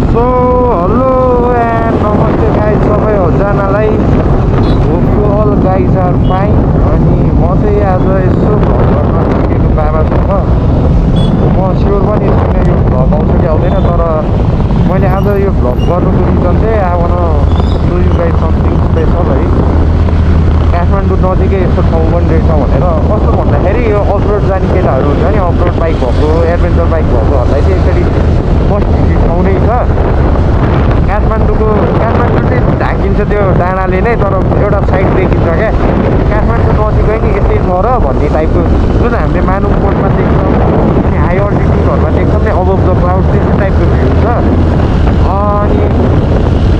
So hello and नमस्ते guys सबैजनालाई। Hope you all guys are fine. अनि म चाहिँ आज यसो भ्लग गर्न निस्केको बाबासँग। म स्योर पनि छैन यो भ्लग आउँछ कि आउँदैन, तर मैले आज यो भ्लग गर्नुको रिजन चाहिँ I want so you guys something special है। काठमाडौँ नजिकै यस्तो ठाउँ पनि रहेछ भनेर। कस्तो भन्दाखेरि यो अफरोड जाने केटाहरू हुन्छ नि, अफरोड बाइक भएको, एडभेन्चर बाइक भएकोहरूलाई चाहिँ यसरी फर्स्ट भिजिट ठाउँ नै छ। काठमाडौँ चाहिँ ढाकिन्छ त्यो डाँडाले नै, तर एउटा साइड देखिन्छ क्या। काठमाडौँ नजिकै नि यस्तै छ र भन्ने टाइपको जुन हामीले मानुङकोटमा देख्छौँ, हाई अल्टिट्युडहरूमा देख्छौँ नि, अबभ द क्लाउड त्यस्तो टाइपको भ्यू छ। अनि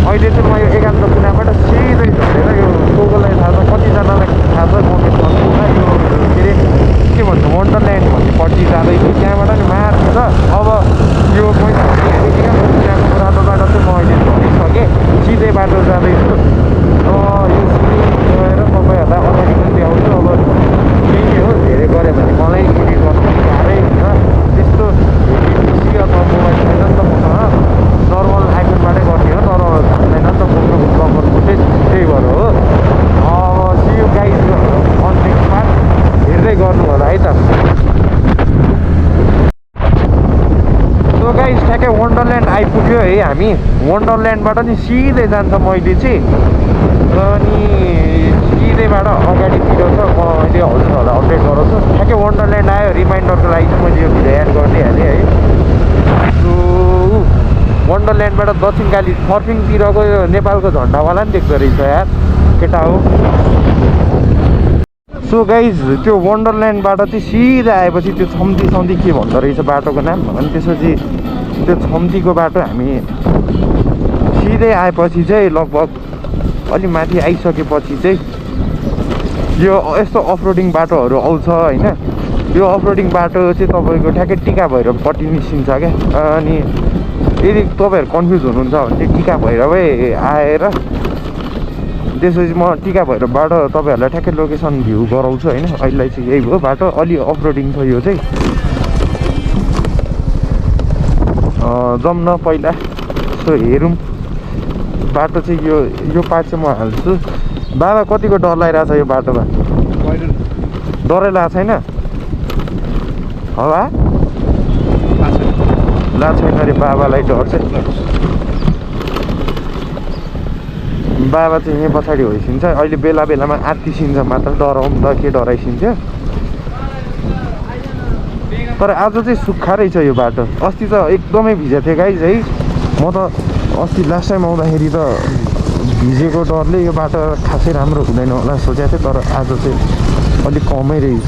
अहिले चाहिँ म यो एकान्त कुनाबाट सिधै झरेर यो कोकोलाई थाहा छ, कतिजनालाई थाहा छ कमेन्ट गर्नु होला, यो के भन्छ वन्डरल्यान्ड भन्ने पट्टि जाँदैछु। त्यहाँबाट नि मार्छ। अब यो मैले एकान्त कुनाको बाटोबाट चाहिँ म अहिले झरिसकेँ, सिधै बाटो जाँदैछु। यो सिधै गएर तपाईँहरूलाई अगाडि पनि देखाउँछु। अब यही हो, धेरै गऱ्यो भने मलाई एडिट गर्नु पनि गाह्रै हुन्छ। त्यस्तो पिसी अथवा मोबाइल छैन नि त मसँग, नर्मल आइफोनबाटै गर्ने हो, तर जान्दैन नि त फोटो ब्लगर फुटेज, त्यही भएर हो। अब see you guys on next part, हेर्दै गर्नु होला है त। सो गाइज ठ्याक्कै वन्डरल्यान्ड आइपुग्यो है हामी। वन्डरल्यान्डबाट नि सिधै जान्छ मैले चाहिँ, अनि सिधैबाट अगाडितिर छ। म अहिले हजुरहरूलाई अपडेट गराउँछु। ठ्याक्कै वन्डरल्यान्ड आयो, रिमाइन्डरको लागि चाहिँ मैले यो भिडियो एड गरिदिइहालेँ है। सो वन्डरल्यान्डबाट दक्षिणकाली सर्फिङतिरको यो नेपालको झन्डावाला नि देख्दो रहेछ यार, केटा हो। सो गाइज त्यो वन्डरल्यान्डबाट चाहिँ सिधा आएपछि त्यो छम्ती के भन्दो रहेछ बाटोको नाम, अनि त्यसपछि त्यो छम्तीको बाटो हामी सिधै आएपछि चाहिँ लगभग अलि माथि आइसकेपछि चाहिँ यो यस्तो अफरोडिङ बाटोहरू आउँछ होइन। यो अफरोडिङ बाटो चाहिँ तपाईँको ठ्याक्कै टिका भैरवपट्टि निस्किन्छ क्या। अनि यदि तपाईँहरू कन्फ्युज हुनुहुन्छ भने चाहिँ टिका भैरवै आएर त्यसपछि म टिका भैरवबाट तपाईँहरूलाई ठ्याक्कै लोकेसन भ्यू गराउँछु होइन। अहिले चाहिँ यही हो बाटो, अलि अफरोडिङ छ यो चाहिँ। जाउँ न पहिला यसो हेरौँ बाटो चाहिँ। यो पार्ट चाहिँ म हाल्छु। बाबा कतिको डर लागिरहेछ यो बाटोमा? डरै लागेको छैन? हवा ला छैन अरे बाबालाई डर चाहिँ। बाबा चाहिँ यहीँ पछाडि होइसिन्छ। अहिले बेला बेलामा आत्तिसिन्छ मात्र, डराउँ त के डराइसिन्छ। तर आज चाहिँ सुक्खा रहेछ यो बाटो। अस्ति त एकदमै भिजेको थिएँ गाइज है। म त अस्ति लास्ट टाइम आउँदाखेरि त भिजेको डरले यो बाटो खासै राम्रो हुँदैन होला सोचेको थिएँ, तर आज चाहिँ अलिक कमै रहेछ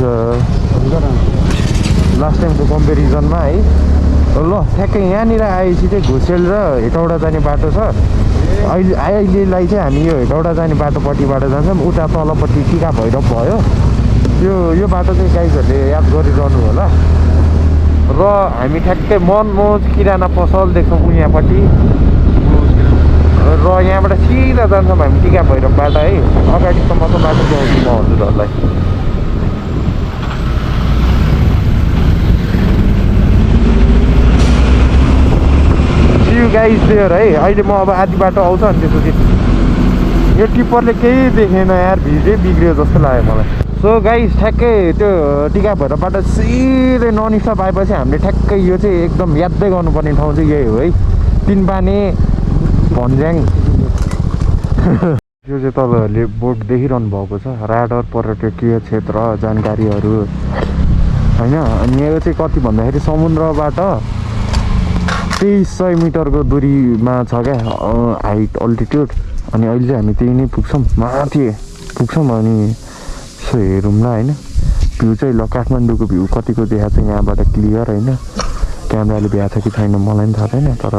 लास्ट टाइमको कम्पेरिजनमा है। ल ठ्याक्कै यहाँनिर आएपछि चाहिँ घुसेल र हेटौडा जाने बाटो छ। अहिलेलाई चाहिँ हामी यो हेटौडा जाने बाटोपट्टिबाट जान्छौँ। उता तलपट्टि टिका भैरव भयो। यो बाटो चाहिँ गाइजहरूले याद गरिरहनु होला। र हामी ठ्याक्कै मनमोज किराना पसल देख्छौँ यहाँपट्टि, र यहाँबाट सिधा जान्छौँ हामी टिका भैरवबाट है। अगाडिसम्मको बाटो देखाउँछु म हजुरहरूलाई। गाइज देयर है। अहिले म अब आधी बाटो आउँछ, अनि त्यसपछि यो टिप्परले केही देखेन यार, भिजै बिग्रियो जस्तो लाग्यो मलाई। सो गाइज ठ्याक्कै त्यो टिका भैरवबाट सिधै नन स्टप आएपछि हामीले ठ्याक्कै यो चाहिँ एकदम यादै गर्नुपर्ने ठाउँ चाहिँ यही हो है, तिनपाने भन्ज्याङ। यो चाहिँ तपाईँहरूले बोर्ड देखिरहनु भएको छ, राडर पर्यटकीय क्षेत्र जानकारीहरू होइन। अनि यो चाहिँ कति भन्दाखेरि समुद्रबाट 2300 मिटरको दूरीमा छ क्या हाइट अल्टिट्युड। अनि अहिले चाहिँ हामी त्यही नै पुग्छौँ, माथि पुग्छौँ। अनि यसो हेरौँ ल होइन। भ्यू चाहिँ ल काठमाडौँको भ्यू कतिको देखाएको छ यहाँबाट क्लियर होइन। क्यामेराले भ्याएको छ कि छैन मलाई पनि थाहा छैन, तर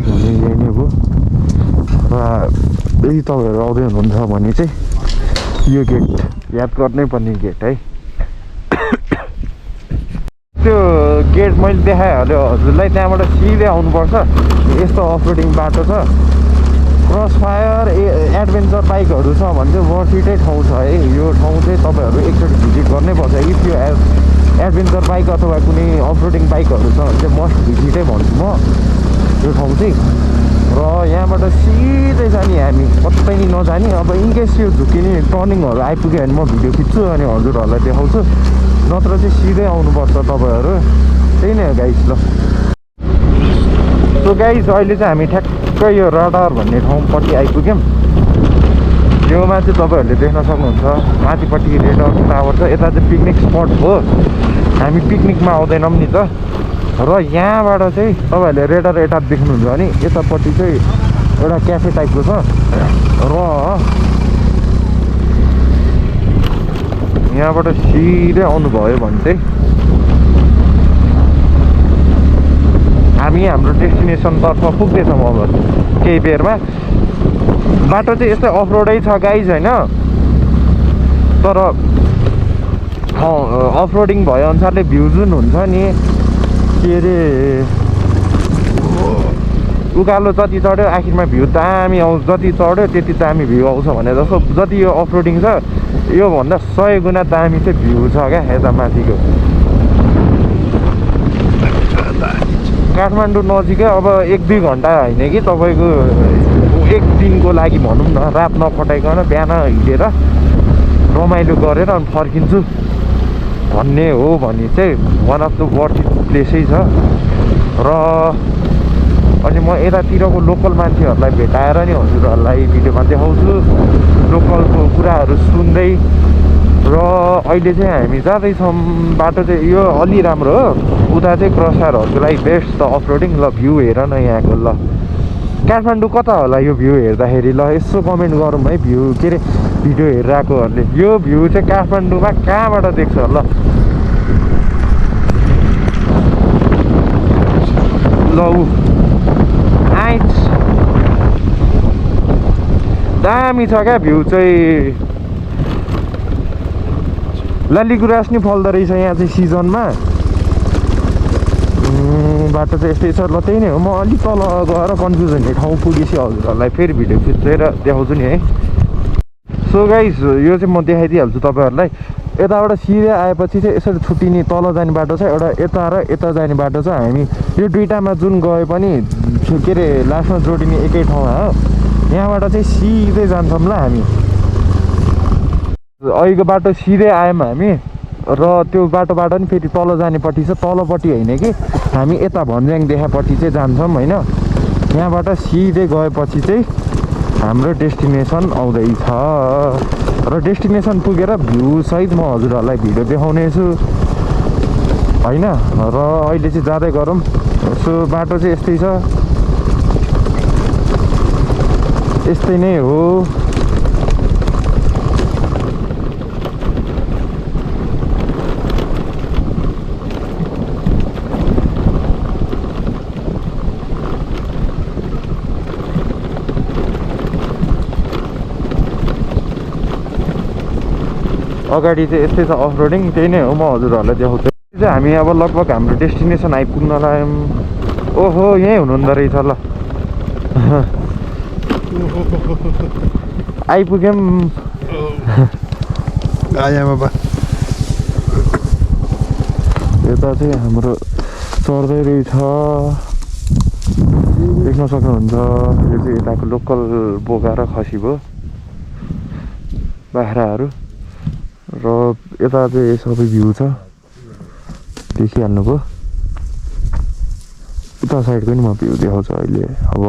यही नै हो। र यदि तपाईँहरू आउँदै हुनुहुन्छ भने चाहिँ यो गेट याद गर्नै पर्ने गेट है। त्यो गेट मैले देखाइहाल्यो हजुरलाई, त्यहाँबाट सिधै आउनुपर्छ। यस्तो अफरोडिङ बाटो छ। क्रस फायर एडभेन्चर बाइकहरू छ भने चाहिँ वर्थिटै ठाउँ छ है। यो ठाउँ चाहिँ तपाईँहरू एकचोटि भिजिट गर्नै पर्छ। इफ यो एडभेन्चर बाइक अथवा कुनै अफरोडिङ बाइकहरू छ भने चाहिँ मस्ट भिजिटै भन्छु म। यो ठाउँ चाहिँ र यहाँबाट सिधै जाने हामी कतै नि नजाने अब इनकेस यो झुकिने टर्निङहरू आइपुग्यो भने म भिडियो खिच्छु अनि हजुरहरूलाई देखाउँछु नत्र चाहिँ सिधै आउनुपर्छ तपाईँहरू त्यही नै हो गाइस ल सो गाइस अहिले चाहिँ हामी ठ्याक्कै यो रडार भन्ने ठाउँपट्टि आइपुग्यौँ योमा चाहिँ तपाईँहरूले देख्न सक्नुहुन्छ माथिपट्टि रेडर टावर छ यता चाहिँ पिकनिक स्पट हो हामी पिकनिकमा आउँदैनौँ नि त र यहाँबाट चाहिँ तपाईँहरूले रेडर यता देख्नुहुन्छ भने यतापट्टि चाहिँ एउटा क्याफे टाइपको छ र यहाँबाट सिधै आउनुभयो भने चाहिँ हामी हाम्रो डेस्टिनेसनतर्फ पुग्दैछौँ अब केही बेरमा बाटो चाहिँ यस्तै अफरोडै छ गाइज होइन तर अफरोडिङ भए अनुसारले भ्यू जुन हुन्छ नि के अरे उकालो जति चढ्यो आखिरमा भ्यू दामी आउँछ जति चढ्यो त्यति दामी भ्यू आउँछ भने जस्तो जति यो अफरोडिङ छ योभन्दा 100 गुणा दामी चाहिँ भ्यू छ क्या यता माथिको काठमाडौँ नजिकै अब 1-2 घन्टा होइन कि तपाईँको एक दिनको लागि भनौँ न रात नखटाइकन बिहान हिँडेर रमाइलो गरेर अनि फर्किन्छु भन्ने हो भने चाहिँ वान अफ द वर्थ प्लेसै छ र अनि म यतातिरको लोकल मान्छेहरूलाई भेटाएर नि हजुरहरूलाई भिडियोमा देखाउँछु लोकलको कुराहरू सुन्दै र अहिले चाहिँ हामी जाँदैछौँ बाटो चाहिँ यो अलि राम्रो हो उता चाहिँ क्रसरहरूको लागि बेस्ट त अफरोडिङ ल भ्यू हेर न यहाँको ल काठमाडौँ कता होला यो भ्यू हेर्दाखेरि ल यसो कमेन्ट गरौँ है भ्यू के अरे भिडियो हेरिरहेकोहरूले यो भ्यू चाहिँ काठमाडौँमा कहाँबाट देख्छ ल ल आइट दामी छ क्या भ्यू चाहिँ लालीगुराँस नि फल्दो रहेछ यहाँ चाहिँ सिजनमा बाटो चाहिँ यस्तै छ ल त्यही नै हो म अलिक तल गएर कन्फ्युज हुने ठाउँ पुगेपछि हजुरहरूलाई फेरि भिडियो खिचेर देखाउँछु नि है सो गाइस यो चाहिँ म देखाइदिइहाल्छु तपाईँहरूलाई यताबाट सिधै आएपछि चाहिँ यसरी छुट्टिने तल जाने बाटो छ एउटा यता र यता जाने बाटो छ हामी यो दुइटामा जुन गए पनि के अरे लास्टमा जोडिने एकै ठाउँमा हो यहाँबाट चाहिँ सिधै जान्छौँ ल हामी अहिलेको बाटो सिधै आयौँ हामी र त्यो बाटोबाट नि फेरि तल जानेपट्टि छ तलपट्टि होइन कि हामी यता भन्ज्याङ देखापट्टि चाहिँ जान्छौँ होइन यहाँबाट सिधै गएपछि चाहिँ हाम्रो डेस्टिनेसन आउँदैछ र डेस्टिनेसन पुगेर भ्यूसहित म हजुरहरूलाई भिडियो देखाउने छु होइन र अहिले चाहिँ जाँदै गरौँ सो बाटो चाहिँ यस्तै छ यस्तै नै हो अगाडि चाहिँ यस्तै छ अफरोडिङ त्यही नै हो म हजुरहरूलाई देखाउँछु चाहिँ हामी अब लगभग हाम्रो डेस्टिनेसन आइपुग्न लाग्यौँ ओहो यहीँ हुनुहुँदो रहेछ ल आइपुग्यौँ यता चाहिँ हाम्रो चढ्दै रहेछ देख्न सक्नुहुन्छ यो चाहिँ यताको लोकल बोका र खसी भयो बाख्राहरू र यता चाहिँ सबै भ्यू छ देखिहाल्नुभयो उता साइडको नि म भ्यू देखाउँछु अहिले अब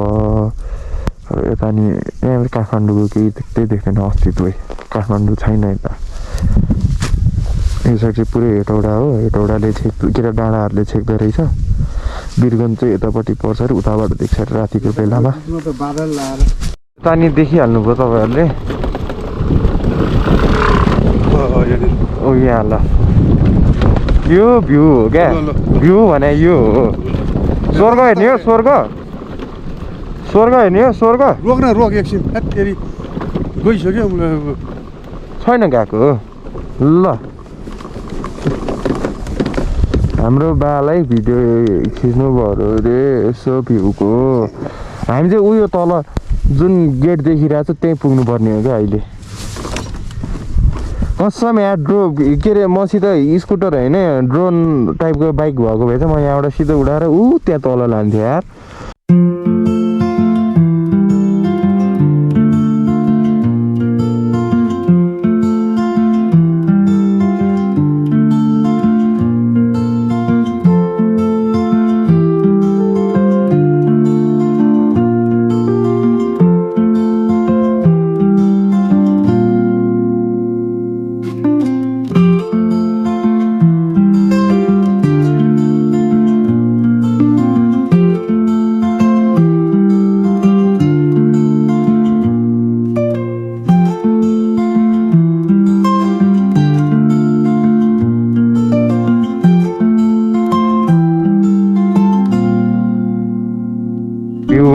यता नि यहाँ काठमाडौँको केही त्यही देख्दैन अस्तित्वै काठमाडौँ छैन यता यो साइड चाहिँ पुरै हेटौडा हो हेटौडाले छेक के अरे डाँडाहरूले छेक्दो रहेछ वीरगञ्ज चाहिँ यतापट्टि पर्छ अरे उताबाट देख्छ अरे रातिको बेलामा यता नि देखिहाल्नुभयो तपाईँहरूले ओ यहाँ ल यो भ्यू हो क्या भ्यू भने यो हो स्वर्ग हेर्ने हो स्वर्ग स्वर्ग हेर्ने हो स्वर्ग रोक न रोक एकछिन फेरि गइसक्यो छैन गएको ल हाम्रो बालाई भिडियो खिच्नु भयो अरे यसो भ्यूको हामी चाहिँ उयो तल जुन गेट देखिरहेको छ त्यहीँ पुग्नुपर्ने हो क्या अहिले कसम यहाँ के अरे मसित स्कुटर होइन ड्रोन टाइपको बाइक भएको भए चाहिँ म यहाँबाट सिधै उडाएर त्यहाँ तल लान्थेँ यार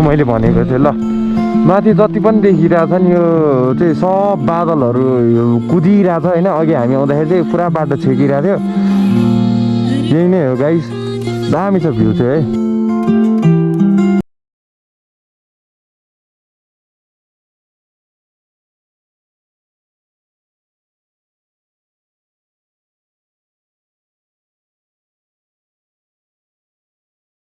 मैले भनेको थिएँ। ल माथि जति पनि देखिरहेछ नि यो चाहिँ सब बादलहरू कुदिरहेछ होइन। अघि हामी आउँदाखेरि चाहिँ पुरा बाटो छेकिरहेको थियो। यही नै हो गाइस, दामी छ भ्यू चाहिँ है।